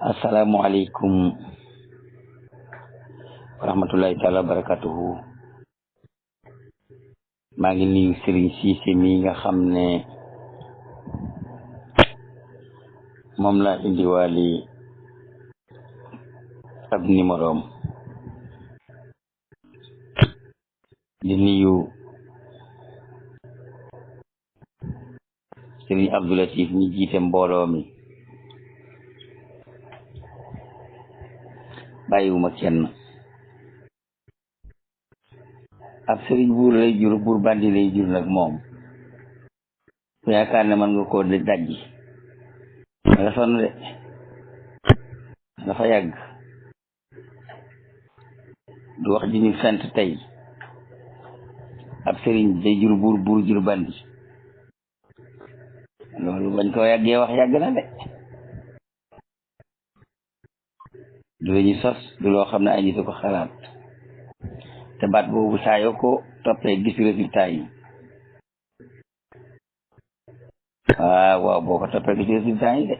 Assalamualaikum warahmatullahi taala wabarakatuhu. maa ngi nuyu Serigne Cissé mi nga xam ne moom la indiwaali ab numérom di nuyu Serigne Abdou Latif mi jiite mbooloo mi bàyyiwuma kenn. ab sëriñ buur lay jur buur bandi lay jur nag moom ku yaakaar ne man nga koo dajji nga sonn de dafa yàgg. du wax ji ñu sant tey ab sëriñ day jur buur buur jur bandi loolu bañ koo yàggee wax yàgg na de. du la ñu sos du loo xam ne ay nit a ko xalaat te baat boobu saa yoo ko toppee gis résultat yi. waaw boo ko toppee gis résultat yi de.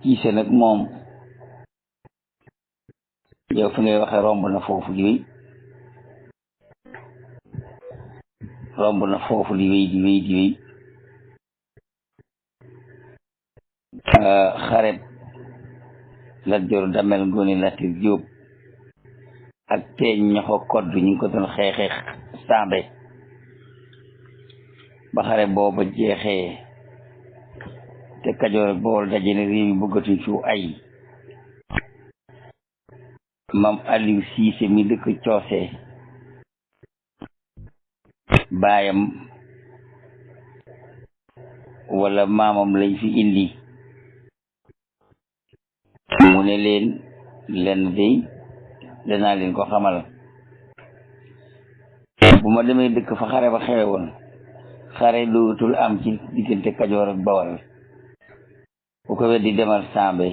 Cissé nag moom yow fi ngay waxee romb na foofu di wéy romb na foofu di wéy xaret Lat Joor Damel Ngoone Latir Jóob ak teeñ ñoxo kodd ñu ngi ko doon xeexeex Sambe ba xare booba jeexee te Kajoor ak Bawol daje ne réew yi bëggatuñ ci ay Maam Aliou Cissé mi dëkk Coose baayam wala maamam lañ fi indi mu ne leen lenn day danaa leen ko xamal. bu ma demee dëkk fa xare ba xewe woon xare dootul am ci diggante Kajoor ak Bawol. bu ko weddi demal Sambe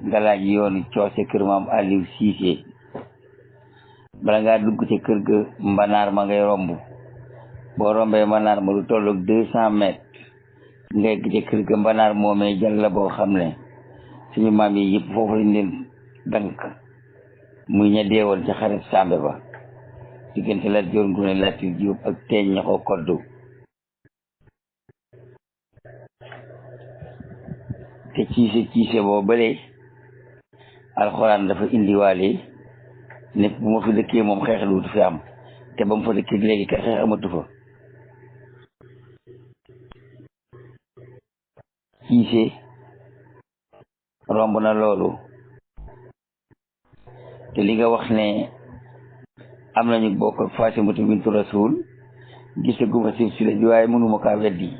nga laaj yoonu Coose kër Maam Aliou Cissé bala ngaa dugg ci kër ga mbanaar ma ngay romb. boo rombee mbanaar ma lu tolloog 200 mètres nga egg ci kër ga mbanaar moomee jàll la boo xam ne suñu maam yi yëpp foofu lañ leen dank muy ña deewoon ci xarit Sambe ba diggante Lat Joor Ngoone Latir Jóob ak teeñ ñaxoo koddu. te Cissé boo bële alxuraan dafa indiwaale ne bu ma fi dëkkee moom xeex lu fi am te ba mu fa dëkkee léegi ka xeex amatu fa. Cissé romb na loolu te li nga wax ne am nañu bokk ak Fatimatu bintu Rasul gisaguma silsila bi waaye mënuma kaa weddi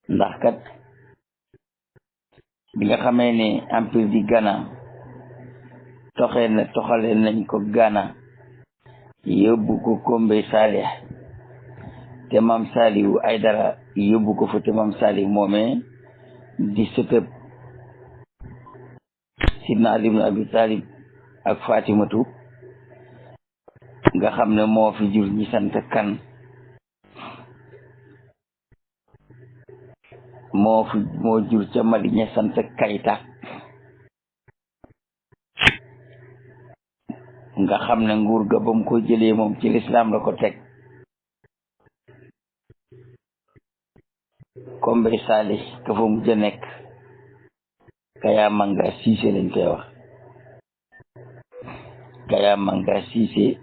ndax kat bi nga xamee ne empire di Ghana toxale nañ ko Ghana yóbbu ko Kombe Salih te Maam Saliou Aydara yóbbu ko fa te Maam Saliou moomee di sëtëb Sidna Ali ibn Abi Talib ak Fatimatu nga xam ne moo fi jur ñi sant kan moo jur ca Mali ña sant Kayta nga xam ne nguur ga ba mu ko jëlee moom ci lislaam la ko teg. Kombe Salih ka fa mujj a nekk Kaya Manga Cissé lañ koy wax. Kaya Manga Cissé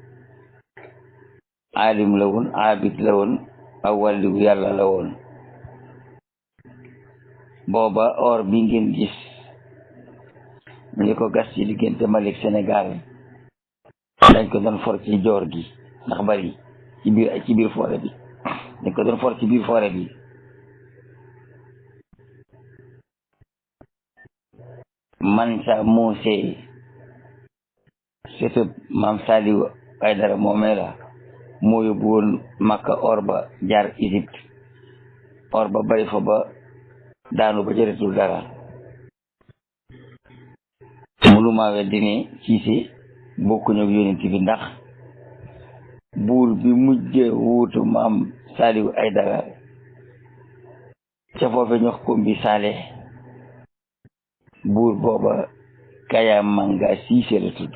alim la woon abid la woon aw wàlliwu yàlla la woon. booba or bi ngeen gis ñu ngi ko gas ci diggante Mali Sénégal dañ ko doon for ci joor gi ndax bari ci biir forêt bi dañ ko doon for ci biir forêt bi. Mansa Moussé sëtëb Maam Saliou Aydara moomee la moo yóbbu woon Makka or ba jaar Égypte or ba bari fa ba daanu ba jëretul dara. mënuma weddi ne Cissé bokkuñu ak yonent bi ndax buur bi mujje wuutu Maam Saliou Aydara ca foofe ñox Kombi Saale buur booba Kaya Manga Siise la tudd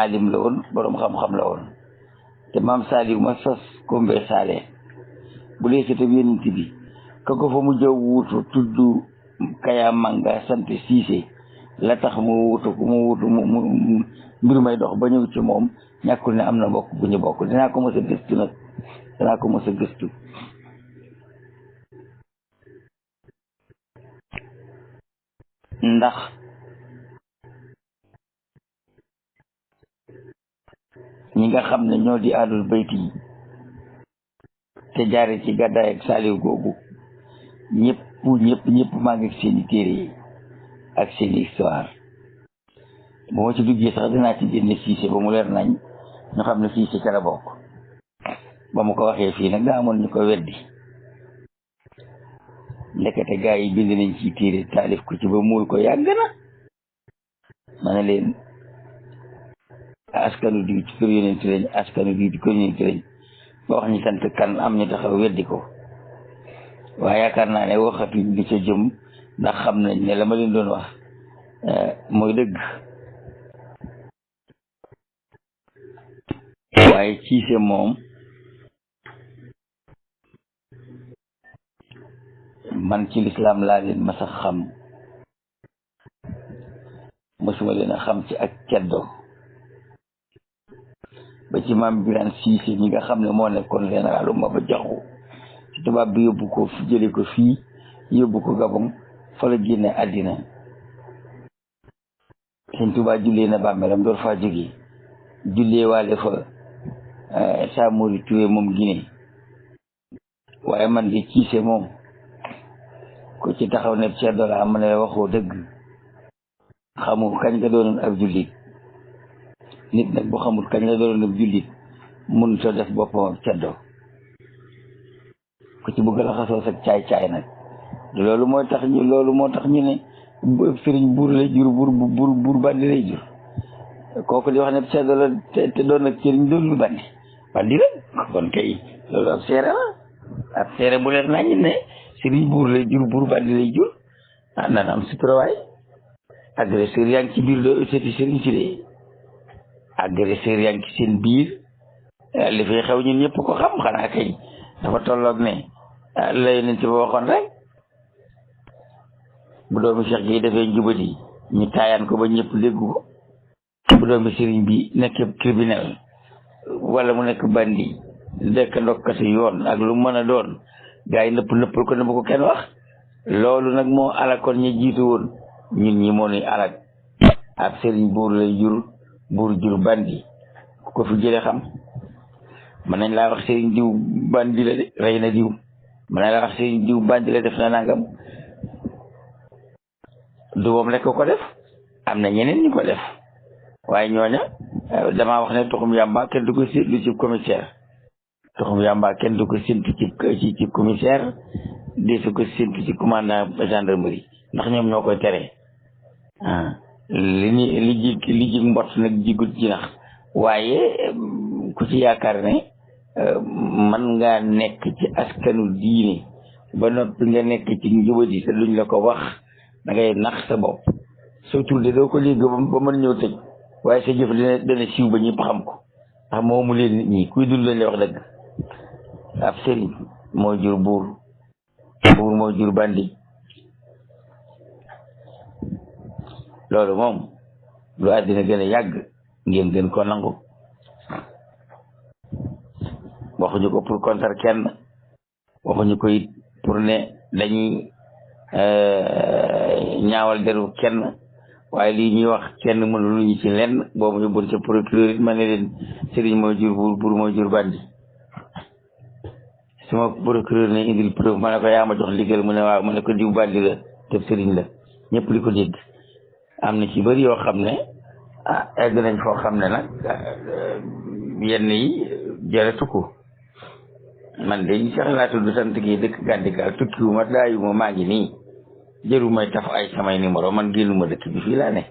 alim la woon boroom xam-xam la woon te maam Saliou ma sos Kombi Saale bu dee sëtam yonent bi ka ko fa mu jëw wuutu tudd Kaya Manga sant Siise la tax mu wuutu mbir may dox ba ñëw ci moom ñàkkul ne am na mbokk bu ñu bokk dinaa ko mos a gëstu nag dinaa ko mos a gëstu ndax ñi nga xam ne ñoo di ahlul bayti yi te jaare ci gàddaay ak Saliou googu ñëpp maa ngi seeni téere yi ak seeni histoire bu ma ci duggee sax dinaa ci génne Siise ba mu leer nañ ñu xam ne Siise ca la bokk ba mu ko waxee fii nag daa amoon ñu ko weddi ndekete gaa yi bind nañ ci téere taalif ko ci ba muul ko yàgg na ma ne leen askanu di ci kër yonent lañ askanu di ci kër yonent lañ ba wax ñu sant kan am ñu taxaw weddi ko waaye yaakaar naa ne waxatuñ li ca jëm ndax xam nañ ne la ma leen doon wax mooy dëgg waaye Siise moom man ci lislaam laa leen mas a xam mosuma leen a xam ci ak ceddo ba ci maam Birane Siise ñi nga xam ne moo nekkoon généralu Maba Jaxu ci tubaab bi yóbbu ko fi jële ko fii yóbbu ko Gabon fa la génne àddina Sëñ Tuubaa jullee na bàmmeelam door faa jóge jullee waale fa Samori Touré moom Guinée waaye man di Siise moom ko ci taxaw ne ceddo la am ne waxoo dëgg xamu kañ nga doonoon ab jullit nit nag bu xamul kañ la doonoon ab jullit mun soo def boppam ab ceddo ku ci bëgg la xasoo sa caay-caay nag loolu moo tax ñu ne sëriñ buur lay jur buur bandi lay jur kooku di wax ne ceddo la te doon nag sëriñ doonul bandi la kon kay loolu ab seere bu leen nañ ne sëriñ buur lay jur buur bandi lay jur nana am sutrawaay agresseur yaa ngi ci biir doo sëti sëriñ si de agresseur yaa ngi ci seen biir li fi xew ñun ñëpp ko xam xanaa kay dafa tolloog ne la yonent ba waxoon rek bu doomi Cheikh gi defee njubadi ñu taayaan ko ba ñëpp dégg ko bu doomi sëriñ bi nekk criminel wala mu nekk bandi dekk ndokkati yoon ak lu mën a doon gaa yi nëppal ko ne bu ko kenn wax loolu nag moo alakoon ñi jiitu woon ñun ñi moo nuy alak ab sëriñ buur lay jur buur jur bandi ku ko fi jële xam mën nañ laa wax sëriñ diw bandi la de rey na diw mën nañ laa wax sëriñ diw bandi la def na nangam du moom rek ko def am na ñeneen ñu ko def waaye ñooña damaa wax ne tuxum yàmba kenn du ko séetlu ci commissaire tuxum yàmba kenn du ko séntu ci commissaire di su ko séntu ci commandant gendarmerie ndax ñoom ñoo koy tere li jig mbott nag jigut ci nax waaye ku ci yaakaar ne man ngaa nekk ci askanu diine ba noppi nga nekk ci njubadi te luñ la ko wax da ngay nax sa bopp surtout de doo ko léegi ba mën ñëw tëj waaye sa jëf dana siiw ba ñëpp xam ko ndax moomu leen nit ñi kuy dund lañ lay wax dëgg ab sëriñ moo jur buur moo jur bandi loolu moom lu àddina gën a yàgg ngeen gën ko nangu waxuñu ko pour contre kenn waxuñu ko it pour ne dañuy ñaawal deru kenn waaye lii ñuy wax kenn mënu lu ñu ci lenn boobu ñu bun ca procureur it ma ne leen sëriñ moo jur buur moo jur bandi suma procureur ne indil preuve ma ne ko yaa ma jox ndigal mu ne waaw ma ne ko diw bandi la te sëriñ la ñëpp di ko dégg am na ci bëri yoo xam ne egg nañ foo xam ne nag yenn yi jaratu ko man de Cheikh laa tudd sant gi dëkk Gandigal tukkiwuma daayuma maa ngi nii jëru may taf ay samay numéro man génnuma dëkk bi fii laa ne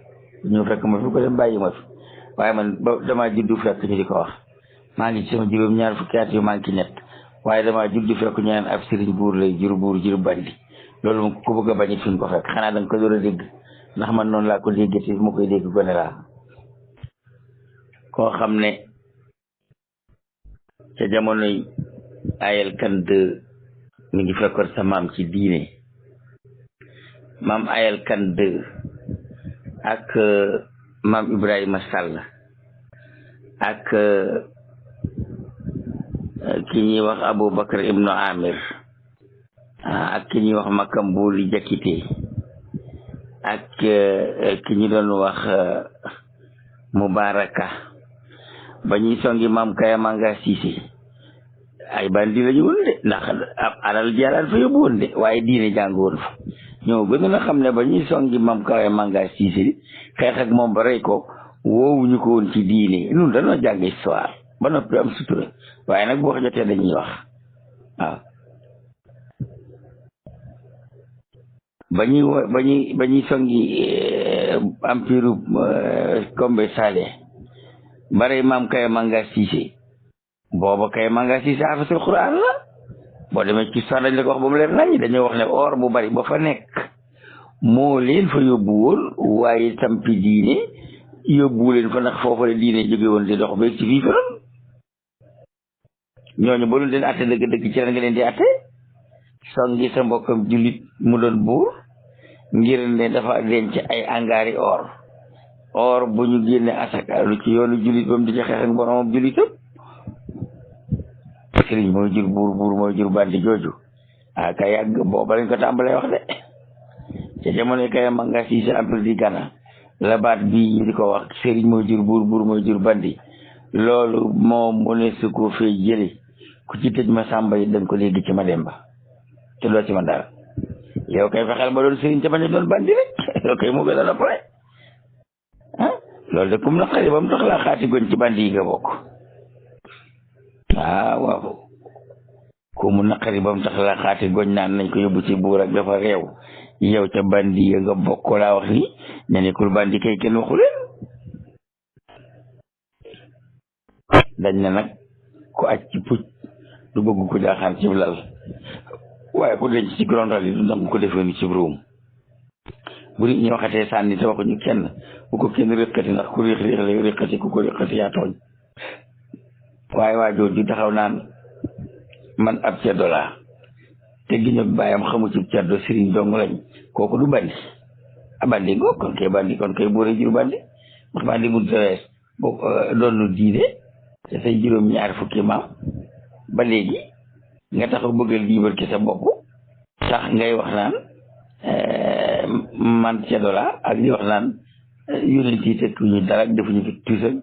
ñu fekk ma fi ko dem bàyyi ma fi waaye man ba damaa juddu fekk ñu di ko wax maa ngi ci sama juróom ñaar fukki at yu maa ngi ci ñett waaye dama juddu fekk ñu naan ab sëriñ buur lay jur buur jur bandi loolu moom ku bëgg a bañ it fi ko fekk xanaa da nga ko door a dégg ndax man noonu laa ko déggee te mu koy dégg gone laa koo xam ne ca jamonoy ayel kan de mi ngi fekkoon sa maam ci diine maam ayel kan de ak maam Ibrahima Sall ak ki ñuy wax Aboubacar ibnu Amir ak ki ñuy wax Makam Booli Jakite ak ki ñu doon wax Mubaraka ba ñuy songi maam Kayamanga Cissé ay bandi la ñu woon de ndax alal jaaraan fa yóbbu woon de waaye diine jàngoon fa ñoo gën a xam ne ba ñuy songi maam Kayamanga Cissé xeex ak moom ba rey ko woowuñu ko woon ci diine ñun dañoo jàng histoire ba noppi am sutura waaye nag boo jotee dañuy wax waaw ba ñuy songi empire Kombe Sale bare maam Kayamanga Cissé booba Kayamanga Cissé hafisul Quran la boo demee ci sax dañ la ko wax ba mu leer naññi dañoo wax ne or bu bari ba fa nekk moo leen fa yóbbu woon waaye tampi diine yóbbu leen fa ndax foofu la diine jóge woon di dox beeg ci fii fa ñooñu ba doon leen atte dëgg-dëgg ci la nga leen di atte songi sa mbokkam jullit mu doon buur ngir ne dafa denc ay angaari or bu ñu génne asaka lu ci yoonu jullit ba mu di ci xeex ak boromam jullitam sëriñ mooy jur buur mooy jur bandi jooju ka yàgg booba lañ ko tàmbalee wax de ca jamono Kayamanga Cissé empire di Ghana la baat bii ñu di ko wax sëriñ mooy jur buur mooy jur bandi loolu moom mu ne su ko fee jële ku ci tëj ma sàmba yi dañ ko léegi ci ma demba te doo ci ma dara yow kay fexeel ba doon sëriñ ca bañ a doon bandi rek yow kay moo gën a noppale loolu de kum naqari ba mu tax laa xaati goñ ci bandi yi nga bokk waaw ku mu naqari ba mu tax laa xaati goñ naan nañ ko yóbbu ci buur ak dafa réew yow ca bandi yi nga bokk laa wax ni ne nekkul bandi kay kenn waxu leen dañ na nag ku aj ci pucc du bëgg ko jaaxaan ci lal waaye ku denc ci grondal yi du nangu ko defee ni ci ruum bu nit ñi waxatee sànni te waxuñu kenn bu ko kenn réqati ndax ku réq lay réqati ku ko réqati yaa tooñ waaye waa jooju taxaw naan man ab ceddo laa te giñog bàyyam xamu ci ceddo sëriñ dong lañ kooku du bandi a bandi ngoo kon kay buure jur bandi ndax bandi mu tewees boo doon nu diine te say juróom ñaari fukki maam ba léegi nga taxaw bëgg a liibar ci sa bopp tax ngay wax naan man ceddo laa ak di wax naan yonent yi tekkuñu dara ak defuñu fi tuusag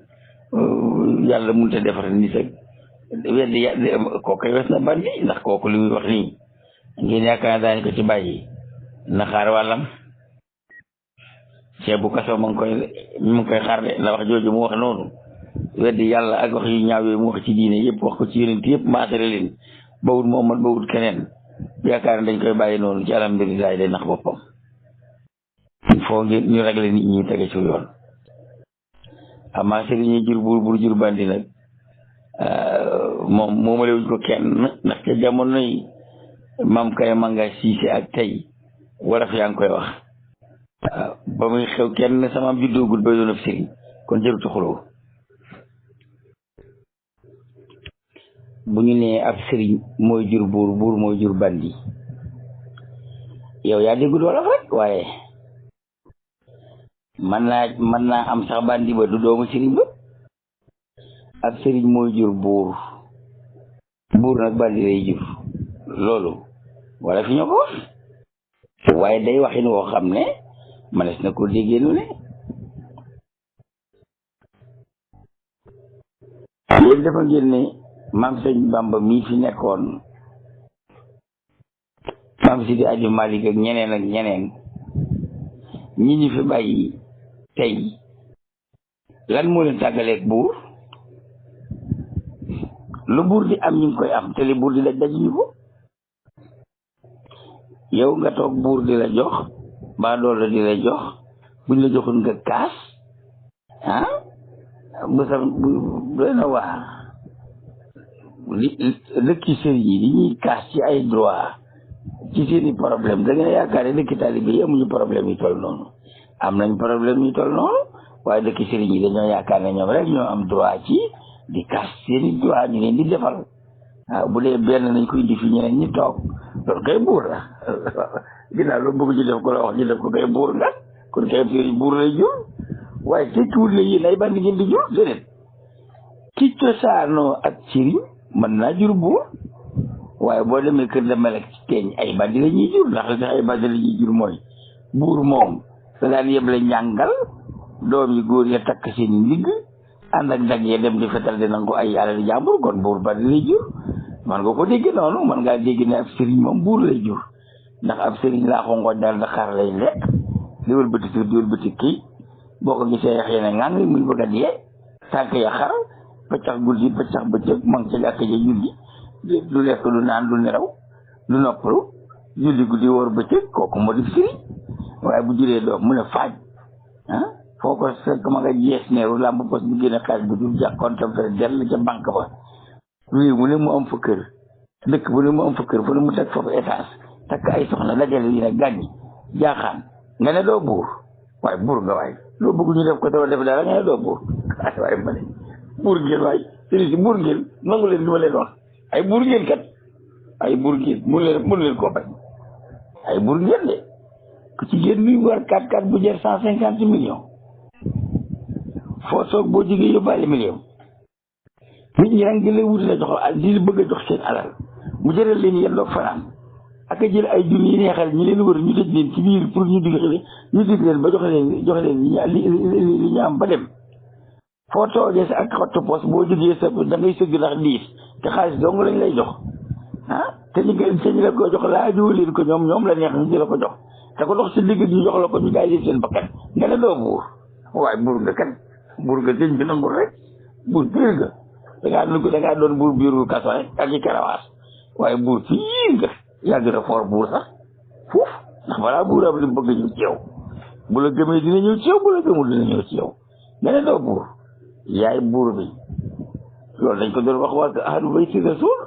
yàlla mënut a defar nit ak weddi kooku wes na bandi ndax kooku li muy wax nii ngeen yaakaar ne daañu ko ci bàyyi na xaar wàllam ceeb bu kaso mu ngi koy xaar de la wax jooju mu wax noonu weddi yàlla ak wax yu ñaaw yooyu mu wax ci diine yëpp wax ko ci yonent yëpp maasale leen bawut Muhammad bawut keneen yaakaar ne dañ koy bàyyi noonu ci alhamdulilah day nax boppam il faut ngeen ñu régler nit ñi tege ci yoon amaa sëriñ ñi jur buur jur bandi nag moom moomalewuñ ko kenn ndax ca jamonoy maam Kayamanga Cissé ak tey wolof yaa ngi koy wax ba muy xew kenn sama am juddoogul bay doon ab sëriñ kon jërutu xuloo bu ñu nee ab sëriñ mooy jur buur mooy jur bandi yow yaa déggul wolof rek waaye mën naa am sax bandi ba du doomu sëriñ ba ab sëriñ mooy jur buur nag bandi lay jur loolu wala fi ñoo ko wax waaye day waxin woo xam ne manes na ko déggee nu ne yéen dafa ngeen ne maam sëñ Bamba mii fi nekkoon maam Sidi Aju Malik ak ñeneen ñi ñu fi bàyyi tey lan moo leen tàggaleeg buur lu buur di am ñu ngi koy am te li buur di daj dajuñu ko yow nga toog buur di la jox ba doole di la jox buñ la joxul nga kaas bu doy na waar dëkki sëriñ yi di ñuy kaas ci ay droit ci seeni problème da nga yaakaar ne dëkki taalibe yi amuñu problème yu toll noonu am nañ problème yu toll noonu waaye dëkki sëriñ yi dañoo yaakaar ne ñoom rek ñoo am droit ci di kaas seeni droit ñu leen di defal waaw bu dee benn nañ ko indi fi ñeneen ñi toog loolu kay buur la ginnaaw loolu bëgg ñu def ko la wax ñu def ko kay buur nga kon kay sëriñ buur lay jur waaye tekkiwul ne yéen ay bandi ngeen di jur déedéet ki cosaanoo ak sëriñ mën naa jur buur waaye boo demee kër da melek ci teeñ ay bandi la ñuy jur ndax li tax ay bandi la ñuy jur mooy buur moom da daan yeble njàngal doom yi góor ya takk seeni ndigg ànd ak dag ya dem di fetal di nangu ay alal jàmbur kon buur bandi lay jur man nga ko dégg noonu man ngaa dégg ne ab sëriñ moom buur lay jur ndax ab sëriñ laa ko ngooñ daal da xar lay lekk di wëlbati tur di wëlbati kii boo ko gisee yax yene ngang muy bëgg a dee tànk ya xar paccax guddi paccax bëccëg ma ngi ca jàkk ja julli du lekk du naan du nelaw du noppalu julli guddi wóor bëccëg kooku moo di sëriñ waaye bu juree doom mu ne faaj ah foo ko fekk ma nga jees neeru làmb pos bu génne xaalis bi du jàkkoonte fa dell ca banque ba réew mu ne mu am fa kër dëkk bu ne mu am fa kër fu ne mu teg foofu étage takk ay soxna dajale yi ne gàññi jaaxaan nga ne doo buur waaye buur nga waay loo bëgg ñu def ko te def dara nga ne doo buur waaye ma ne buur ngeen waay sëriñ si buur ngeen nangu leen li ma leen wax ay buur ngeen kat ay buur ngeen mënu leen koo bañ ay buur ngeen de ku ci génn nuy war 4x4 bu jar 150 millions foo soog boo jógee yóbbaale million nit ñi nag di la wuti la jox di bëgg a jox seen alal mu jëral leen yéen doog fanaan ak a jël ay junni yi neexal ñi leen wër ñu tëj leen ci biir pour ñu dig leen ba jox leen li ñu am ba dem foo toogee sa ak xottu poos boo jógee sa da ngay sëgg ndax diis te xaalis dong lañ lay jox te ñu la ko jox laa joo leen ko ñoom la neex ñu di la ko jox te ko dox si digg ñu jox la ko ñu jaay leen seen bakkan nga ne doo buur waaye buur nga kat buur nga sëñ bi nangul rek buur biir nga da ngaa doon buur biiru kaso rek ak i karawaas waaye buur fii nga yaa gën a foor buur sax foofu ndax balaa buur am li bëgg ñëw ci yow bu la gëmee dina ñëw ci yow bu la gëmul dina ñëw ci yow nga ne doo buur yaay buur bi loolu dañ ko doon wax waa ahlu bayti rasul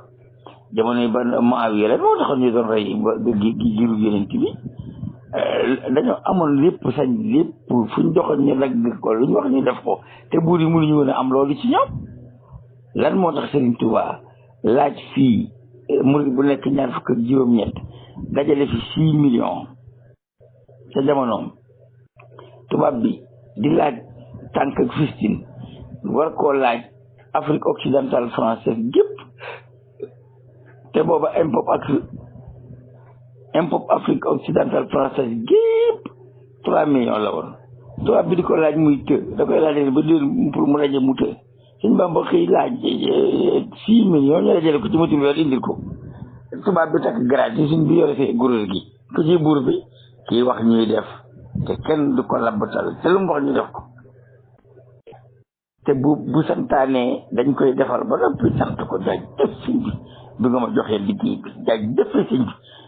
jamono yi ba Muawiya la moo taxoon ñu doon rey giru Yonent bi dañoo amoon lépp sañ lépp fuñ doxoon ñu dagg ko lu ñu wax ñu def ko te buur yi mënuñu woon a am loolu ci ñoom lan moo tax Serigne Touba laaj fii murid bu nekk ñaar fukk ak juróom-ñett dajale fi 6 millions ca jamonoom tubaab bi di laaj tànk ak fistine war koo laaj Afrique occidentale française gépp te booba impôt Afrique occidentale française gépp 3 millions la woon tubaab bi di ko laaj muy të da koy laaj ba déen pour mu daje mu të suñ Bamba xëy laaj 6 millions ñu dajale ko ci matul weer indil ko tubaab bi takk grade suñ bi yore see gurur gi ku ci buur bi kii wax ñuy def te kenn du ko labbatal te lu mu wax ñu def ko te bu santaane dañ koy defal ba noppi sant ko jaaj def sëñ bi nga ma joxee liggéey bi jaaj def sëñ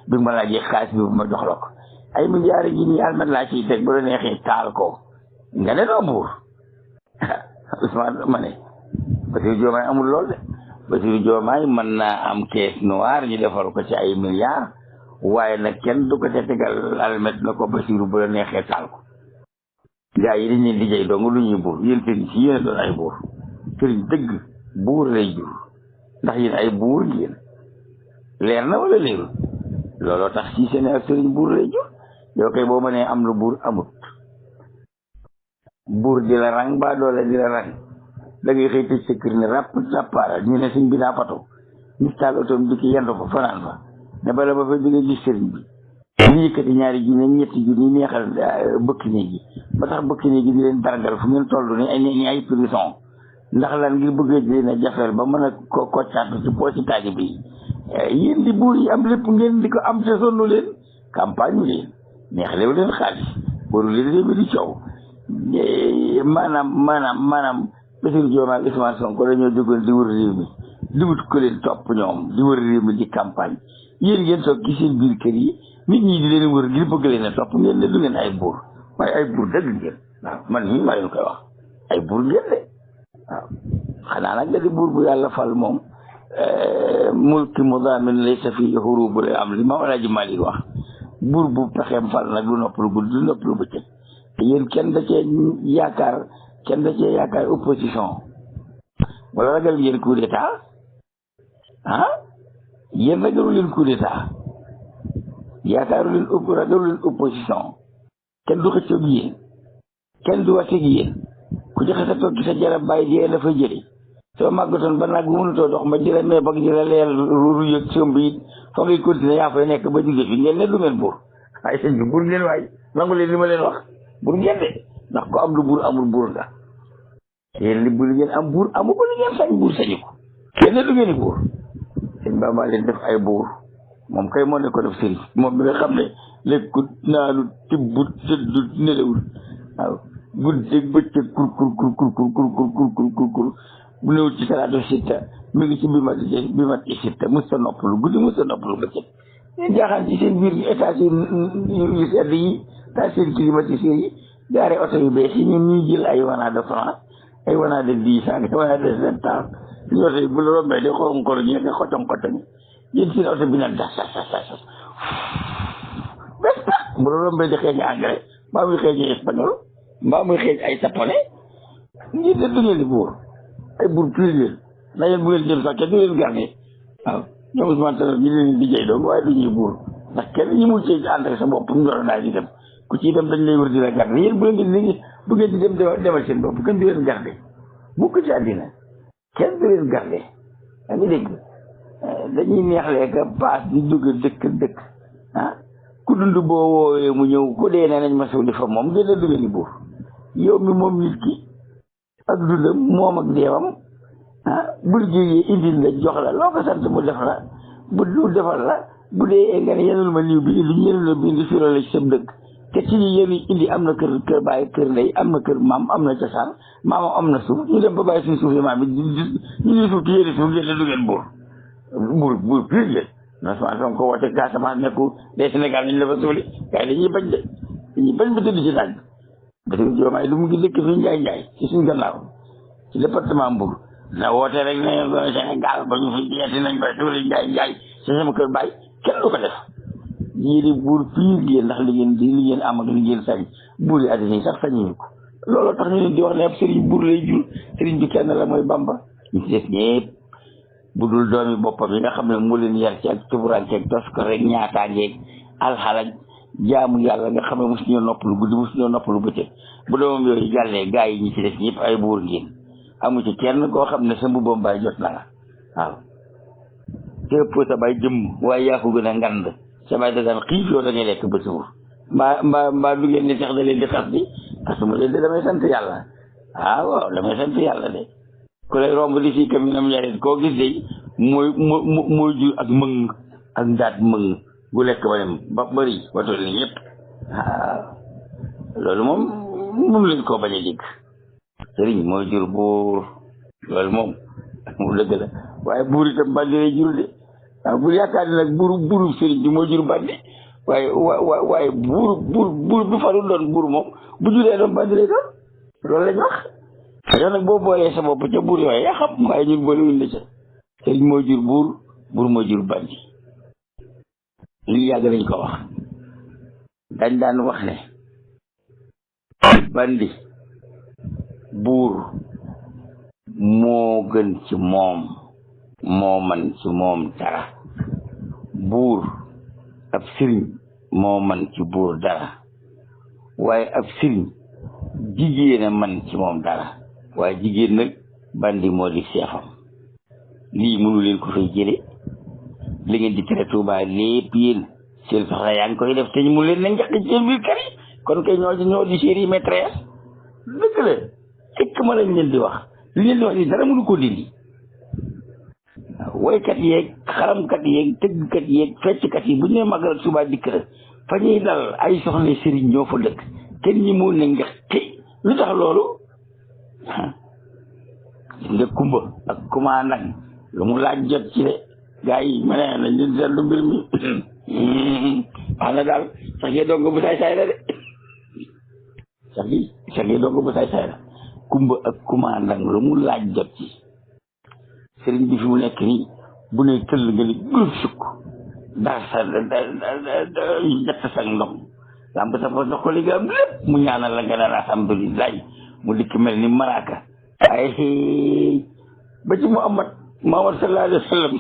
bi nga ma laajee xaalis bi bu ma jox la ko ay milliards yi nii almet laa ciy teg bu la neexee taal ko nga ne doo buur Ousmane ma ne Bassirou Diomaye amul lool de Bassirou Diomaye mën naa am caisse noire ñu defal ko ci ay milliards waaye nag kenn du ko ca tegal almet na ko Bassirou bu la neexee taal ko gaa yi dañ leen di jay dong lu ñuy buur yéen sëriñ si yéen a doon ay buur sëriñ dëgg buur lay jur ndax yéen ay buur ngeen leer na wala leerul looloo tax si seen ak sëriñ buur lay jur yow kay boo mënee am lu buur amut buur di la rang ba doole di la rang da ngay xëy tëj sa kër ne ràpp sàppaara ñu ne sëñ bi daa fatoo nit taal otoom di ki yendu fa fanaan fa ne bala ba fa jógee gis sëriñ bi ñu yëkkati ñaari junni ñetti junni neexal bëkk néeg yi ba tax bëkk néeg yi di leen dargal fu ngeen toll ni ay prison ndax lan ngir bëggee di leen a jafeel ba mën a ko koccaatu ci poosi taaji bi yéen di buur yi am lépp ngeen di ko am te sonnu leen campagne u leen neex lew leen xaalis waru leen réew mi di coow maanaam Bassirou Diomaye ak Ousmane Sonko dañoo jógoon di wër réew mi di wut ko leen topp ñoom di wër réew mi di campagne yéen ngeen toog ci seen biir kër yi nit ñi di leen wër ngir bëgg leen a topp ngeen ne du ngeen ay buur waaye ay buur dëgg ngeen waaw man mii maa leen koy wax ay buur ngeen de waaw xanaa nag da di buur bu yàlla fal moom mulki mudaamin laysa fi hurubul am li ma Alaaji Malik wax buur bu pexeem fal nag du noppalu guddi du noppalu bëccëg te yéen kenn da cee yaakaar opposition wala ragal ngeen coup d'état yéen ragalu leen coup d'état yaakaaru leen ragalu leen opposition kenn du xëccoog yéen kenn du wateeg yéen ku ci xasa toog ci sa jarab bàyyi dee la fa jëli soo màggatoon ba nag bu mënutoo dox ma jëla mais bag jëla leer ru yëg sëmb it fa ngay continuer yaa fay nekk ba jóge fi ngeen ne du ngeen buur waaye sëñ bi buur ngeen waay nangu leen li ma leen wax buur ngeen de ndax ko am lu buur amul buur nga yéen li bu li ngeen am buur amu ko li ngeen sañ buur sañu ko ngeen ne du ngeen di buur sëñ Bamba leen def ay buur moom kay moo ne ko def sëriñ moom bi nga xam ne lekkut naanu tibbut tëddut nelewul waaw guddeeg bëccëg kur bu newul ci salaatu sitta mi ngi ci bi mat sitta musta noppalu guddi musta noppalu bëccëg ñu jaaxaan ci seen biir état yu sedd yi ta seen climatiseur yi jaare oto yu bees yi ñun ñuy jël ay wanaa de France ay wanaa de 10 ans wanaa de 7 ans suñu oto yi bu la rombee di xorom koro ñi nga xotong yéen seen oto bi nag das bés tax bu la rombee di xeeñ anglais mbaa muy xeeñ espagnol mbaa muy xeeñ ay japonais ngir de du ngeen di buur ay buur pur ngeen na yéen bu ngeen jëm sax kenn du leen garne waaw ñoom Ousmane Tanor ñi leen di jëy doon waaye du ñuy buur ndax kenn ñi mu ci ànd ak sa bopp mu doon daal di dem ku ciy dem dañ lay wër di la garde yéen bu ngeen di dem demal seen bopp kenn du leen garde mukk ci àddina kenn du leen garde yaa ngi dégg dañuy neexlee ka paas di dugg dëkk ku dund boo woowee mu ñëw ku dee ne nañ ma suuli fa moom ngeen du ngeen di buur yow mi moom nit ki ak dundam moom ak deewam bu liggéeyee indil la jox la loo ko sant mu def la bu du defal la bu dee nga ne yenul ma liw bi indi ñu yenul bi indi firo la ci sam dëkk te ci ñi yéen indi am na kër bàyyi kër ndey am na kër maam am na cosaan maamam am na suuf ñu dem ba bàyyi suñu suuf yi maam bi ñu suuf ci yéeni suuf ngeen du ngeen buur pur ngeen Ousmane Sonko woote Casamance nekku des Sénégal nañ la fa suuli waaye dañuy bañ de dañuy bañ ba tëdd ci naaj Bassirou Diomaye lu mu ngi dëkk fi Njaay ci suñu gannaaw ci département Mbour na woote rek ne Sénégal ba ñu fi jeeti nañ ba suuli Njaay ci sama kër baay kenn du ko def ñii di buur pur ngeen ndax li ngeen am ak li ngeen sañ buur yi àddina yi sax sañuñu ko loolu tax ñu leen di wax ne ab sëriñ buur lay jur sëriñ bi kenn la mooy Bamba ñu ci des ñëpp bu dul doomi boppam yi nga xam ne mu leen yar ci ak tuburanke ak tos ko rek ñaataangeeg alxalaj jaamu yàlla nga xam ne mosu ñoo noppalu guddi mosu ñoo noppalu bëccëg bu doomam yooyu jàllee gaa yi ñi ci def ñëpp ay buur ngeen amu ci kenn koo xam ne sa mbubbam baay jot na la waaw te ëpp sa baay jëmm waaye yaa ko gën a ngand sa baay da daan xiif yow da ngay lekk ba suur mbaa du ngeen ne sax da leen di xas bi xasuma leen de damay sant yàlla waaw damay sant yàlla de ku lay romb di fii kam nam ñaareel koo gis de mooy jur ak mëng ak ndaat mëng gu lekk ba dem ba bëri ba toll ni ñëpp loolu moom mënu leen koo bañ a dégg sëriñ mooy jur buur loolu moom mu dëgg la waaye buur itam bandi lay jur de waaw bu yaakaar ne nag buuru sëriñ bi mooy jur bandi waaye buur bi farul doon buur moom bu juree doon bandi lay doon loolu lañ wax yow nag boo boolee sa bopp ca buur yooyu yaa xam waaye ñun boole wuñ la ca sëriñ mooy jur buur mooy jur bandi lii yàgg nañ ko wax dañ daan wax ne bandi buur moo gën ci moom moo man ci moom dara buur ab sëriñ moo man ci buur dara waaye ab sëriñ jigéen a man ci moom dara waaye jigéen nag bandi moo di seefam lii mënu leen ko fay jële li ngeen di tere Tuubaa lépp yéen seen soxla yaa ngi koy def te ñu mu leen na njaq ci seen biir kër yi kon kay ñoo di série maîtresse dëgg la fekk ma lañ leen di wax li leen di wax ni dara mënu ko dindi woykat yeeg xaramkat yeeg tëggkat yeeg fecckat yi bu ñu nee màggal Tuubaa dikk na fa ñuy dal ay soxla sëriñ ñoo fa dëkk kenn ñi mu ne nga lu tax loolu nga kumba ak kuma nag lu mu laaj jot ci de gaa yi ma ne nañ leen seetlu mbir mi wax na daal sax ngee dongo bu saay saay la de sax ngee dongo bu saay saay la kumba ak kuma nag lu mu laaj jot ci sëriñ bi fi mu nekk nii bu ne tëll nga ni groupe sukk daa sa jett sa ndox lamb sa fa ndox ko li nga am lépp mu ñaanal la nga naan alhamdulilah mu dikk mel ni malaaka ay ba ci Muhammad sallallahu alayhi wa sallam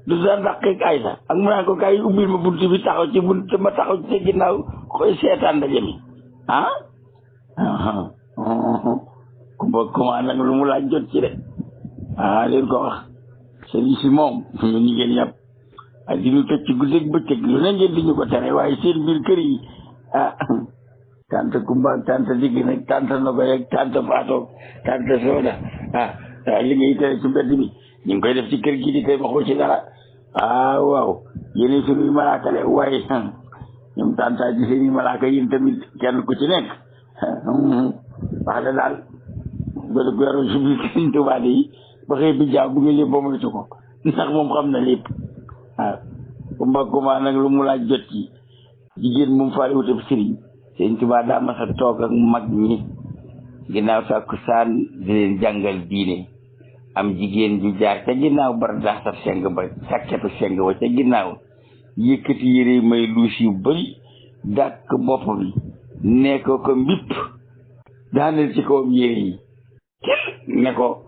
du daan dàqeeg Aysa ak mu naan ko kay ubbil ma bunt bi taxaw ci bunt ma taxaw ci ginnaaw koy seetaan ndaje mi kuma nag lu mu laaj jot ci de leen ko wax sëriñ si moom ñu ñi ngeen yàpp ak di ñu tëj ci guddeeg bëccëg lu ne ngeen di ñu ko tere waaye seen biir kër yi tante Kumba tante digg nag tante Nogoy ak tante Fatou tante Soda li ngay tere ci mbedd mi ñu ngi koy def ci kër gi di tey waxoo ci dara waaw yéen suñuy malaaka de waaye ñoom tàntaa ji seeni malaaka yéen tamit kenn ku ci nekk wax da daal bada ko yaroon si biir Sëriñ Tuubaa yi ba xëy bi jaaw bu nga lépp ba moytu ko ndax moom xam na lépp Kumba nag lu mu laaj jot ci jigéen moom faale wutab sëriñ Sëriñ Tuubaa daa mas a toog ak mag ñi ginnaaw takkusaan di leen jàngal diine am jigéen ju jaar ca ginnaaw bar dax saf seng ba sàkketu seng ba ca ginnaaw yëkkati yére may luus yu bëri dàkk bopp bi ne ko mbipp daaneel ci kawam yére yi kenn ne ko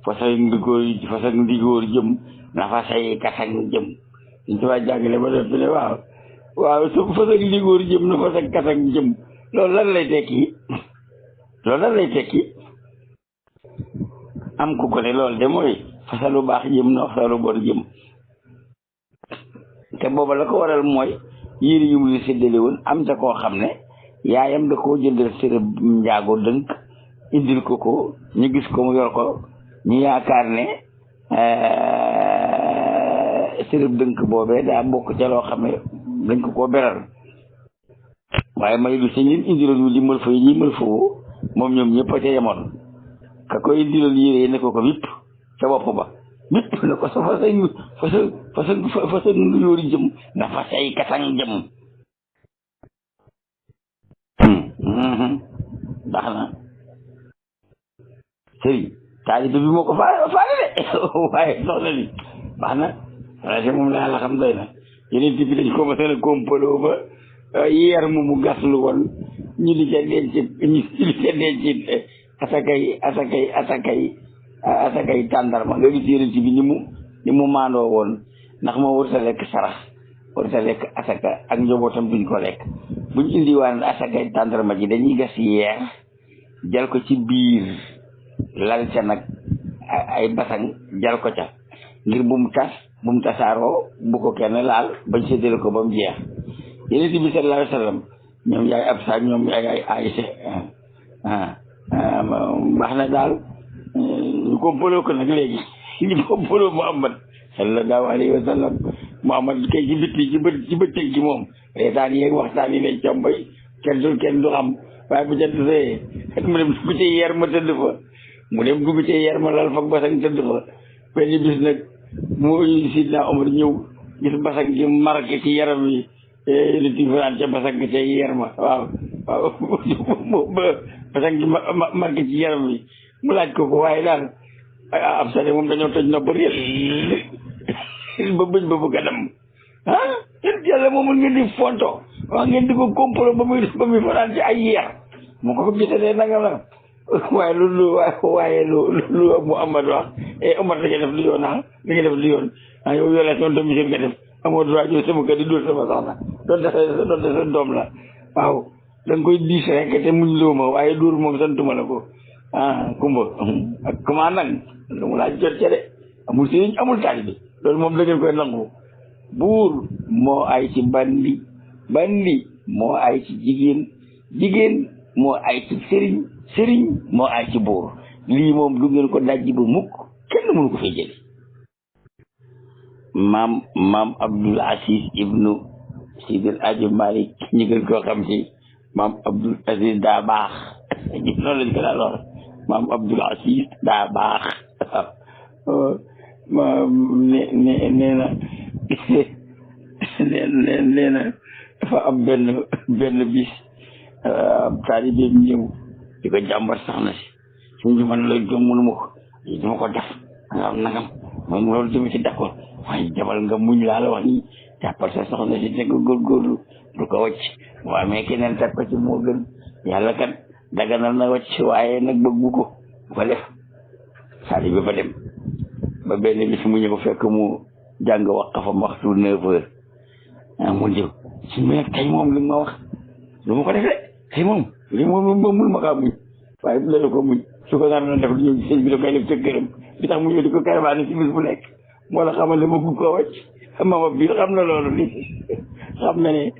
façon ndigóor jëm na fa say kasang jëm Sëriñ Tuubaa jàngale ba def ne waaw su façon ndigóor jëm na fa say kasang jëm loolu lan lay tekki am ku ko ne loolu de mooy fasalu baax jëm na fasalu bon jëm te booba la ko waral mooy yére yu mu séddale woon am ca koo xam ne yaayam da koo jëndal sërëb njaago dënk indil ko ñu gis ko mu yor ko ñu yaakaar ne sërëb dënk boobee daa bokk ca loo xam ne dañ ko koo beral waaye may lu si ñun indiloon li mal fa yi ñi mal foo moom ñoom ñëpp a ca yemoon ka koy indiloon yére ne ko wipp ca bopp ba wipp na ko sa fasa nu yóori jëm na fa say kasang jëm baax na sëriñ taalibe bi moo ko faale de waaye soxna li baax na wala moom laa la xam doy na yeneen bi dañ ko masal a kompaloo ba yeer mu gaslu woon ñu di ca denc asakay tàndarma nga gis yeneen bi ni mu maandoo woon ndax moo warta lekk sarax warta lekk asaka ak njabootam duñ ko lekk buñ indiwaan asakay tàndarma ji dañuy gas yeer jal ko ci biir lal ca nag ay basang jal ko ca ngir bu mu tasaaroo bu ko kenn laal bañ séddale ko ba mu jeex yeneen bi sallallahu alayhi wa sallam ñoom yaay ab sa ñoom yaay Aysa baax na daal ñu kompaloo ko nag léegi ñu kompaloo Muhammad sallallahu alayhi wa sallam Muhammad kay ci bitti ci bëccëg gi moom reetaan yeeg waxtaan yi ne combay kenn du xam waaye bu jant see mu dem dugg ci yeer ma tëdd fa mu dem dugg ci yeer ma lal fa basang tëdd fa benn bis nag mu Sidna Omar ñëw gis basang gi marqué ci yaram wi liti fanaan ca basang ca yeer ma waaw basang gi marqué ci yaram wi mu laaj ko waaye daal ab sane moom dañoo toj nopp réel ba bëñ ba bëgg a dem yàlla moomul ngeen di fonto waaw ngeen di ko komplo ba muy fanaan ci ay yeer mu ko gisatee nanga la waaye lu Muhammad wax Omar da nga def lu yoon da nga def lu yoon yow violation domicile nga def amoo droit jow sama kër di dóor sama soxna doon de sa doom la waaw da nga koy diis rek te muñ loo ma waaye dóor moom santuma la ko kumba ak comment nag lu mu laaj jot ca de amul sëriñ amul taalibe loolu moom da ngeen koy nangu buur moo ay ci bandi moo ay ci jigéen moo ay ci sëriñ moo ay ci buur lii moom du ngeen ko dajji ba mukk kenn mënu ko fay jëli maam Abdul Aziz ibnu Sidil Aji Malik ñi gën koo xam ci maam Abdul Aziz daa baax noonu lañ ko daan wax maam Abdul Aziz daa baax nee na dafa am benn bis taalibe bi ñëw di ko jàmbat sax na si suñ bi man la jom mënuma ko def nangam man loolu tamit ci d'accord waaye jamal nga muñ laa la wax nii jàppal sa soxna si te nga góorgóorlu du ko wàcc waaye mais keneen teg ko ci moo gën yàlla kat daganal na wàcc waaye nag bëggu ko bu ko def saali bi ba dem ba benn bis mu ñëw fekk mu jàng waqafam waxtu 9h mu jëw si mu nekk tey moom li ma wax lu ma ko defee tey moom li moom mul ma kaa muñ waaye bu la ko muñ su ko nar na def lu ñëw sëñ bi da koy def ca këram li tax mu ñëw di ko karabaane ci bis bu nekk moo la xamal ne ma bugg koo wàcc mama bi xam na loolu li xam na ne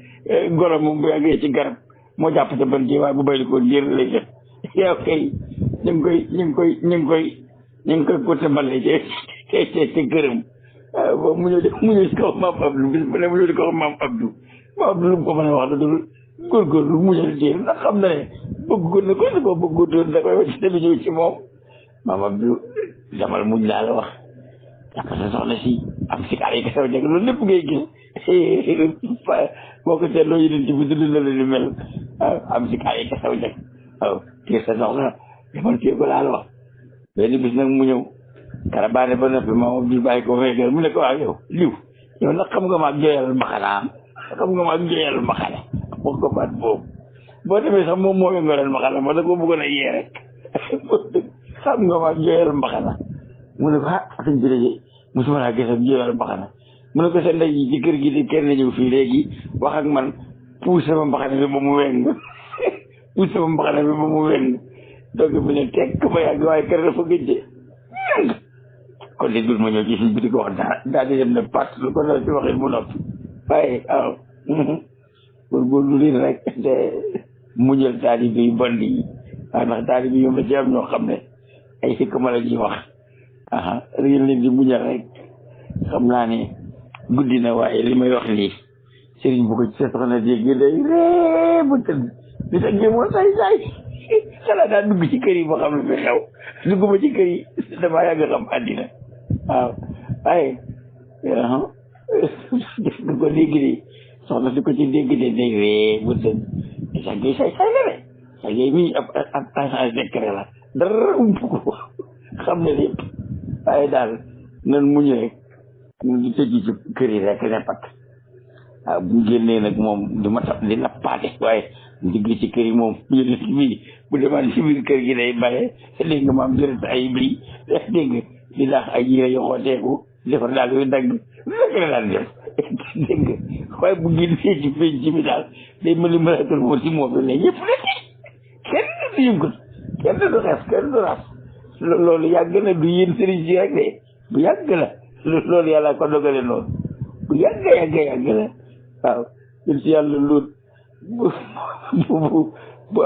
goro moom bu yàggee ci garab moo jàpp ca ban ji waaye bu bayli ko liir lay def yow kay ñu ngi koy côté mbale ci këram waaw mu ñëw di ko wax maam Abdou bis bu ne mu ñëw di ko wax maam Abdou lu mu ko mën a wax da dul góorgóorlu mu ñëw diir ndax xam na ne bëgg na ko da ko bëgg da koy wàcc te du ñëw ci moom maam Abdou jamal muñ laa la wax jàpp sa soxna si am si kaar yi kasaw jag loolu lépp ngay gis boo ko seetloo yeneen ci bi dund na la ni mel am si kaar yi kasaw jag waaw téye sa soxna demal téye ko laa la wax benn bis nag mu ñëw karabaane ba noppi maam bi bàyyi ko fekkee mu ne ko waaw yow nag xam nga maag jooyal mbaxana wax ko baat boobu boo demee sax moom moo yëngalal mbaxana ma da ko bëggoon a yee rek xam nga maag jooyal mbaxana mu ne ko sëñ bi de mosuma laa gis ak jooyal mbaxana mu ne ko sa ndey ci kër gi di kenn ñëw fii léegi wax ak man puus sama mbaxana bi ba mu weng donc bi ne teg ba yàgg waaye kër dafa gëjje kon de dul ma ñëw ci suñ bi di ko wax daal di dem ne pat lu ko dal ci waxin mu noppi waaye waaw góorgóorlu leen rek te muñal taalibe yu bon yi waaw ndax taalibe yi da ci am ñoo xam ne ay xikma la ñuy wax ngeen leen di muñal rek xam naa ne guddi na waaye li may wax lii sëriñ bu ko ci sa soxna dégg day ree bu tëdd di teg moo say xala daa dugg ci kër yi boo xam ne fi xew dugg ba ci kër yi damaa yàgg xam àddina waaw waaye du ko dégg de soxna si ko ci dégg de day ree bu tëdd sax ngay say la de sax ngay mii ab agent secret la dara ump ko xam ne lépp waaye daal nan muñu rek ñu di tëj ci kër yi rek ne pat waaw bu génnee nag moom du ma tax di nappaate waaye digg ci kër yi moom yénit bii bu demaan ci biir kër gi day bàyyee dégg nga maam jërët ay bii dégg nga di laax ay yére yu xooteeku defar daal yooyu dagg lu nekk la daan def dégg nga waaye bu génnee ci penc mi daal day mel ni malaakal moo ci moom la ne ñëpp la kenn du yëngut kenn du xes kenn du ras loolu yàgg na du yéen sëriñ si rek de bu yàgg la loolu yàlla ko dogale noonu bu yàgg la waaw yén si yàlla loolu bu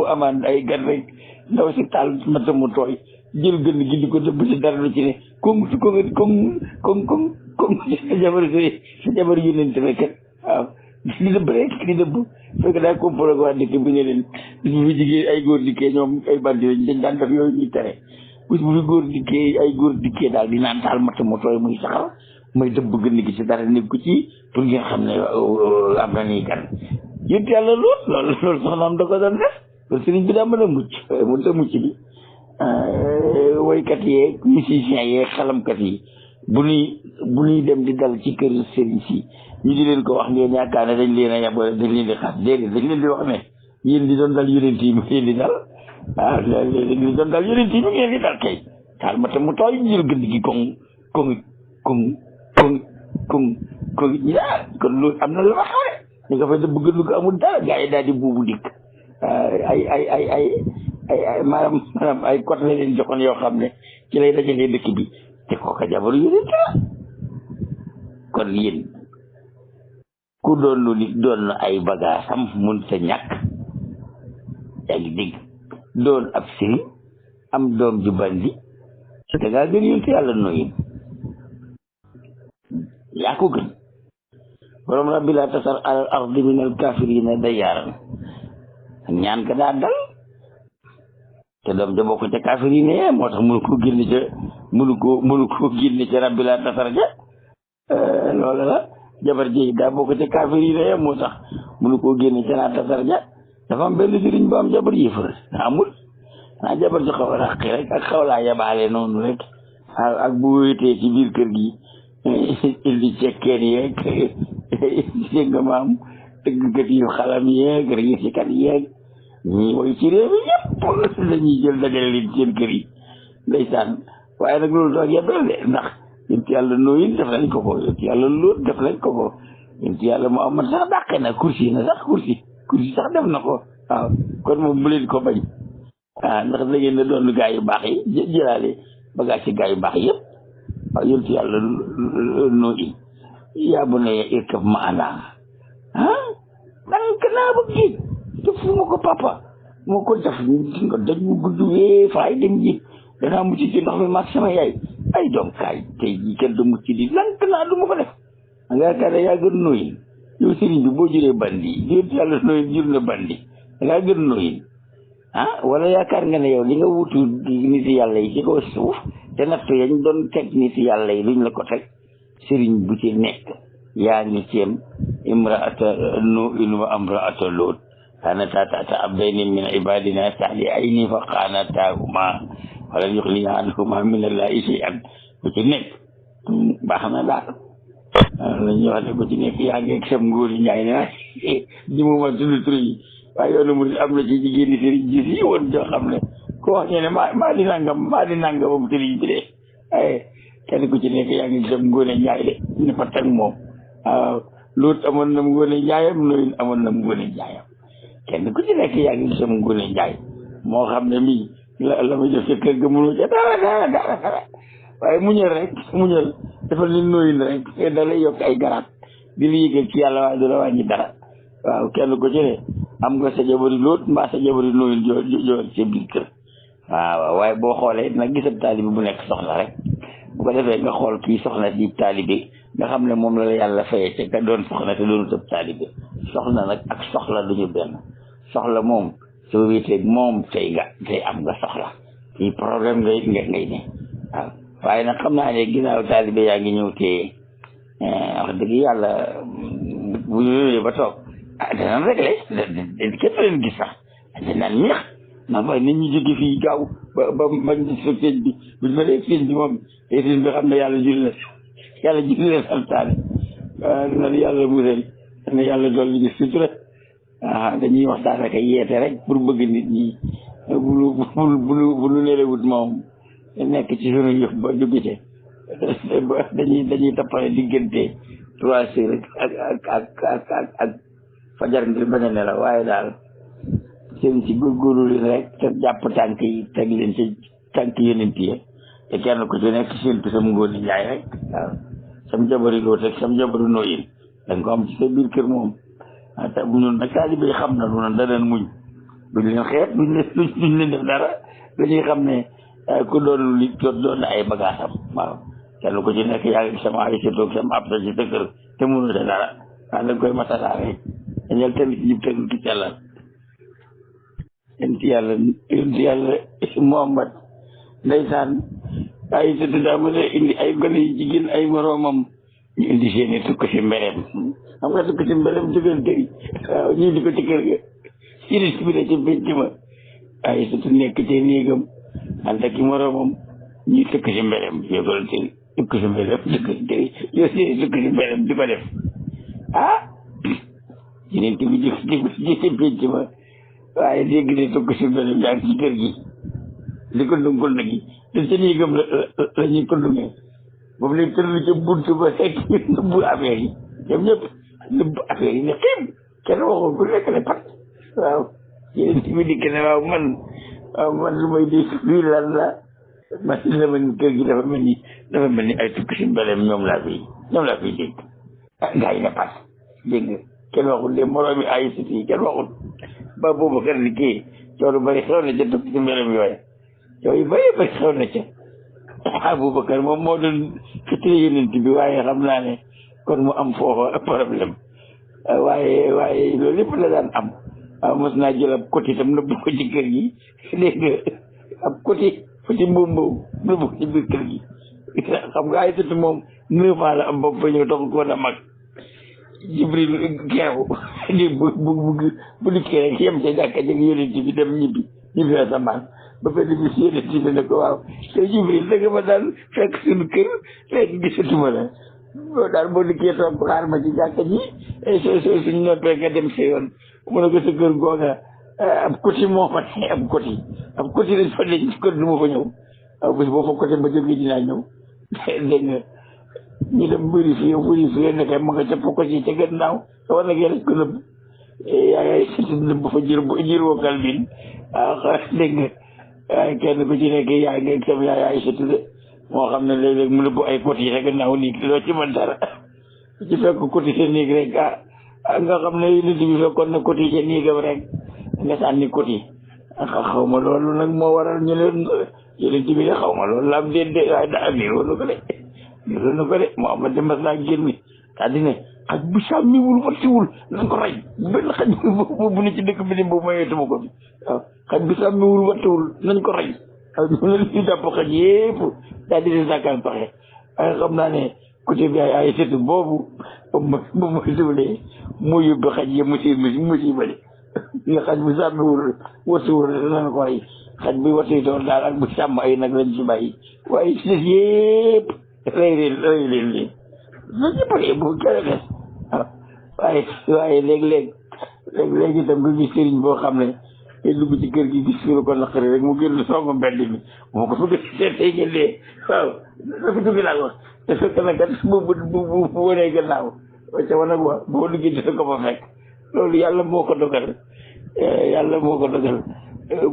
amaan ay gan rek ndaw si taal mata mu tooy jël gën gi di ko dëbb si dara lu ci ne comme sa jabar yónent rek waaw di dëbb rek di dëbb fekk daa komplo ak waa dëkk bi ne leen bis bu fi jigéen ay góor dikkee ñoom ay bandi lañ dañ daan def yooyu ñuy tere bis bu fi góor dikkee ay góor dikkee daal di naan taal mata mu tooy muy saxal may dëbb gën gi si dara nekk ko ci pour ngeen xam ne am na nii kan yént yàlla loolu soxnaam da ko doon def loolu sëriñ bi daa mën a mucc mën ta mucc bi woykat yeeg musiciens yeeg xalamkat yi bu ñuy dem di dal ci kër sëriñ si ñu di leen ko wax ngeen yaakaar ne dañ leen a yab dañ leen di xas déedéet dañ leen di wax ne yéen di doon dal yonent yi mu ngeen di dal waaw léegi di doon dal yonent yi mu ngeen di dal kay taal ma tam mu tooy jël gënd gi koŋ kon loolu am na lu ma xaw de ñu nga fay da bëgg lu ko amul dara gars yi daal di buubu dikk ay maanaam ay côté la leen joxoon yoo xam ne ci lay dajalee dëkk bi te kooka jabaru yonent la kon yéen ku doon lu nit doon na ay bagaasam mun sa ñàkk yaa ngi dégg doon ab sëriñ am doom ju bandi da ngaa gën yonent yàlla nooyin yaa ko gën borom rabbi laa tasar alal ardi min al kafirina dayyaaran ñaan ka daa dal te doom ja bokk ca kafirine moo tax mënu ko génne ca rabbi laa tasar ja loola la jabar ji daa bokk ca kafirine moo tax mënu koo génne ca laa tasar ja dafa am benn sëriñ bu am jabar yëfër amul jabar ji xaw a raqi rek ak xaw laa yabaale noonu rek ak bu wéetee ci biir kër gi indi cekkeen yeeg dégg nga maam tëggkat yu xalam yeeg rëyisikat yeeg ñii mooy ci réew mi yëpp dañuy jël dajale leen seen kër yi ndeysaan waaye nag loolu doog yebbal de ndax yonent yàlla nooyin def nañ ko ko yonent yàlla lóot def nañ ko ko yonent yàlla Muhammad sax dàqe na kursi sax def na ko waaw kon moom bu leen ko bañ ndax da ngeen na doon gaa yu baax yi jëlaale bagage ci gaa yu baax yëpp waaw yonent yàlla nooyin yaa bu ne irkab maana dank naa ba géej defuma ko papa moo ko def nga daj mu gudd wee faay dem ji danaa mucc ci ndox mi maag sama yaay ay doom kaay tey jii kenn du mucc di lank naa du ma ko def a nga yaakaar ne yaa gën nooyin yow sëriñ bi boo juree bandi yonent yàlla nooyin jur na bandi dangaa gën nooyin wala yaakaar nga ne yow li nga wutu nit yàlla yi ci kaw suuf te nattu yañ doon teg nit yàlla yi luñ la ko teg sëriñ bu ci nekk yaa ngi ceem imraata nuuhin wa imraata loot kaanataa tahta abdayni min ibadina salihayni fa xaanataahuma walam yuxniyaa anhumaa minallaahi shay'an bu ci nekk baax na daal la ñuy wax ne bu ci nekk yaa ngi ak sam ngóori ñaay ne di mu ma tudd tur yi waaye yoonu mu am na ci jigéen ñi sëriñ ji si woon joo xam ne ko wax ñu ne maa di nangam sëriñ bi de ay kenn ku ci nekk yaa ngi ak sam ngóori ñaay de ne fa teg moom waaw Luut amoon na mu ngóone njaayam Nooyin amoon na mu ngóone njaayam kenn ku ci nekk yaa ngi sam ngóone njaay moo xam ne mii la muy def ca kër ga mënoo ca dara waaye muñal dafa ni Nooyin rek da lay yokk ay garab di la yëgal ci yàlla waaye du la wàññi dara waaw kenn ku ci ne am nga sa jabari Luut mbaa sa jabari Nooyin joo sa biir kër waaw waaye boo xoolee nag gisab taalibi bu nekk soxla rek bu ko defee nga xool kii soxna si taalibi nga xam ne moom la yàlla fayee te ka doon soxna te doonu tëb taalibe soxna nag ak soxla duñu benn soxla moom soo wéeteeg moom tey am nga soxla fii problème ngay ne waaw waaye nag xam naa ne ginnaaw taalibe yaa ngi ñëw te wax dëgg yàlla bu ñu ñëwee ba toog danañ réglé képp leen gis sax danaan neex ndax mooy nit ñi jóge fii gaaw ba bañ sa feeñ bi buñ ma dee feeñ bi moom te feeñ bi xam ne yàlla jur leen santaane na yàlla musal na yàlla dolli ñu sutura dañuy waxtaan ak yeete rek pour bëgg nit ñi bu lu nelewut moom nekk ci sunu yëf ba dugg ci dañuy tappale diggante 3 heures ak fajar ngir bañ a nelaw waaye daal seen ci góorgóorlu leen rek te jàpp tànk yi teg leen ci tànk yonent yi te kenn ku ci nekk séentu sam ngóoni njaay rek waaw sam jabari Luut ak sam jabari Nooyin da nga ko am ci sa biir kër moom te ñun nag taalibe yi xam na lu na daneen muñ duñ leen xeet duñ leen def dara dañuy xam ne ku doon li doon na ay bagaasam waaw kenn ku ci nekk yaa ngi sama ay sa toog sama ab sa ci sa kër te mënu sa dara waaw da nga koy matasaare dañal tamit ñib teg ki sellal yonent yàlla Muhammad ndeysaan ay sëtu daa mën a indi ay gone yu jigéen ay moroomam ñu indi seeni tukk si mbereem xam nga tukk si mbereem diggante yi waaw ñu di ko ci kër ga ci bi ne ci pénc ma ay sëtu nekk ci néegam ànd ak i moroomam ñuy tukk si mbereem yógal te tukk si mbereem yow seeni tukk si mbereem di ko def yeneen bi ji ci pénc ma waaye dégg ne tukk si mbereem yaa ngi ci kër gi di ko dunkul nag yi te ca néegam la ñuy ko dungee boobu lañ tëral ca buntu ba fekk ñu nëbbu affaire yi ñoom ñëpp nëbbu affaire yi ne xiim kenn waxul ku nekk ne pat waaw yeneen bi dikk ne waaw man lu may dégg luy lan la man dama ni kër gi dafa mel ni ay tukki si mbeleem ñoom laa fiy dégg gaa yi ne pat dégg nga kenn waxul de moroomi ay sut yi kenn waxul ba boobu kër ni kii coono bari xew na ca tukki si mbeleem yooya yooyu bëri xew na ca Aboubacar moom moo doon fitiri yonent bi waaye xam naa ne kon mu am foofa problème waaye loolu lépp la daan am waaw mos naa jël ab côté itam nëbb ko ci kër gi dégg nga ab côté mbuum nëbb ko ci biir kër gi xam nga ay sëtu moom 9 ans la am bopp ba ñëw taxul ko woon a mag Jibril keew di bu dikkee rek yem ca jàkka jeg yonent bi dem ñibbi asamaan ba benn bis yéene ci ne ko waaw te Jibril da nga ma daal fekk suñu kër léegi gisatuma la boo daal boo dikkee toog xaar ma ci jàkka ji suñ noppee nga dem sa yoon mu ne ko sa kër googa ab côté moo fa ne ab côté lañ fa ne ci kër du ma fa ñëw waaw bés boo fa côté ba jógee dinaa ñëw dégg nga ñu dem vérifier nekk ma nga ca ko ci ca gannaaw war na gee lañ ko nëbb yaay siti nëbb fa jir wokkal bin waaw dégg nga waaye kenn ku ci nekk yaay nga tam yaay siti de moo xam ne léeg-léeg mu nëbb ay côté yi ca gannaaw nii loo ci mën dara ci fekk côté sa néeg rek nga xam ne nit bi fekkoon na côté ca néegam rek nga sànni côté xaw ma loolu nag moo waral ñu leen yéen ci biir xaw ma loolu la am déet de waaye daa niroon na ko de Muhammad de mas naa génn c'est-à-dire ne xaj bu sàmmiwul wattiwul nañ ko rey benn xaj bu ne ci dëkk bi ni boobu mayeetuma ko bi waaw xaj bu sàmmiwul wattiwul nañ ko rey waaw ñu leen ñu jàpp xaj yépp daal di leen sàkkaan paxe waaye xam naa ne côté bi ay setu boobu bu ma siwlee moo yóbbu xaj yi musiba de nga xaj bu sàmmiwul wattiwul nañ ko rey xaj bi wattiwul daal ak bu sàmm ay nag lañ ci bàyyi waaye si des yépp rëy leen lii loolu ñëpp a bu kenn des waaye léeg-léeg itam nga gis sëriñ boo xam ne te dugg ci kër gi gis lu ko naqari rek mu génn songu mbedd mi moo ko bëgg seetee ngeen dee waaw dafa dugg laa wax te fekk na kat bu wanee gannaaw ca wanag wa boo duggee dina ko fa fekk loolu yàlla moo ko dogal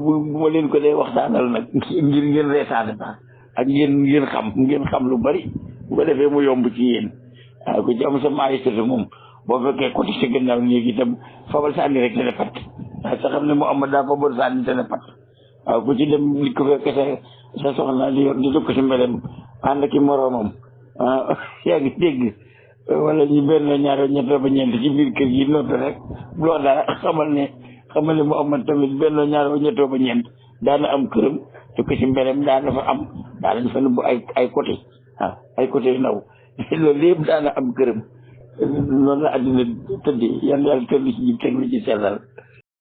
bu ma leen ko dee waxtaanal nag ngir ngeen reetaane ba ak ngeen xam lu bari bu ko defee mu yomb ci yéen waaw ku ci am sa maïsatu moom boo fekkee côté sa gannaaw léegi itam fabal sànni rek te ne pat waaw sa xam ne Muhammad daa fabal sànni te ne pat waaw ku ci dem li ko fekk sa soxna di dugg si mbelem ànd ki moroomam waaw yaa ngi dégg wala ñu benn ñaar ñett ba ñeent ci biir kër gi noonu rek loo dara xamal ne Muhammad tamit benn ñaar ba ñett ba ñeent daana am këram dugg si mbelem daana fa am daanañ fa nëbb ay côté waaw ay côté yu ndaw loolu lépp daana am këram noonu la àddina tëddi yan yàlla tëdd ci jib teg lu ci sellal